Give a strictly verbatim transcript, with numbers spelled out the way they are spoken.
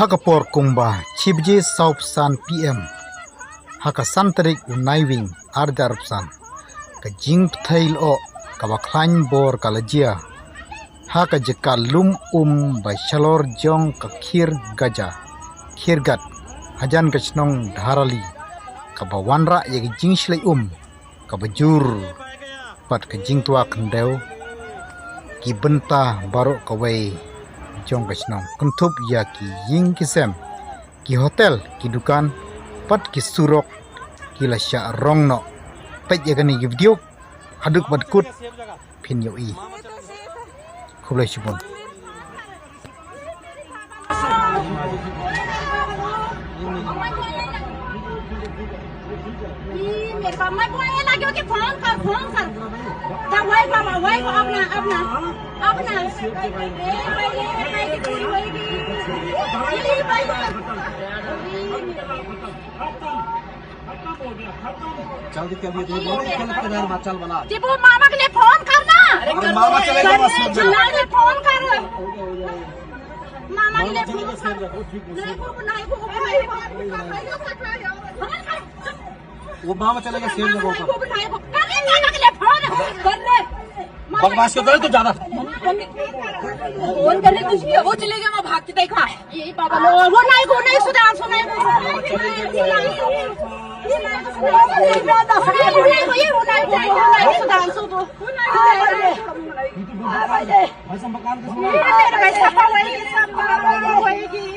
Ha ka por kumba chibaje sawphew san P M ha ka san tarik u Naiwieng ar hajar arphew san, ka jingpyrthei lyoh kaba khlaiñ bor ka la jia ha ka jaka lum um ba shalor jong ka Khir Gaja, Khir Gat, hajan ka shnong Dharali, kaba wanrah ïa ka jingshlei um kaba jur bad ka jingtwa khyndew ki bynta baroh kawei jong ka shnong, kynthup ïa ki ïing ki sem, ki hotel, ki dukan bad ki surok ki la shah rong noh. Peit ïa kane ka video haduh ba kut phin ïohi. Khublei shibun. ये मेरे पापा, मैं बोलने लगी हूँ कि फोन कर, फोन कर। जा वही बाबा, वही को अपना, अपना, अपना। ए, वही, वही, वही, वही, वही। ये वही, वही। चल, चल, ये तो बोलो, चल, चल, चल, चल, बना। जी, वो मामा के लिए फोन करना। अरे, मामा चले गए, बस, चल, चल। चल, फोन कर। मामा के लिए फोन कर। नहीं, वो, नहीं, वो, नहीं, वो। वो मामा चले गए, सेठ लोगों का। मामा के लिए फोन कर। बकवास क्यों करे तू ज्यादा? फोन करने कुछ भी, वो चले गए, वो भाग के देखा। ये बाबा लो, वो नहीं को नहीं सुधांशु नहीं को। ये नहीं को, ये वो नहीं को, ये वो नहीं को, वो नहीं सुधांशु को। ये मेरे भाई सब पावर है, ये सब पावर होएगी।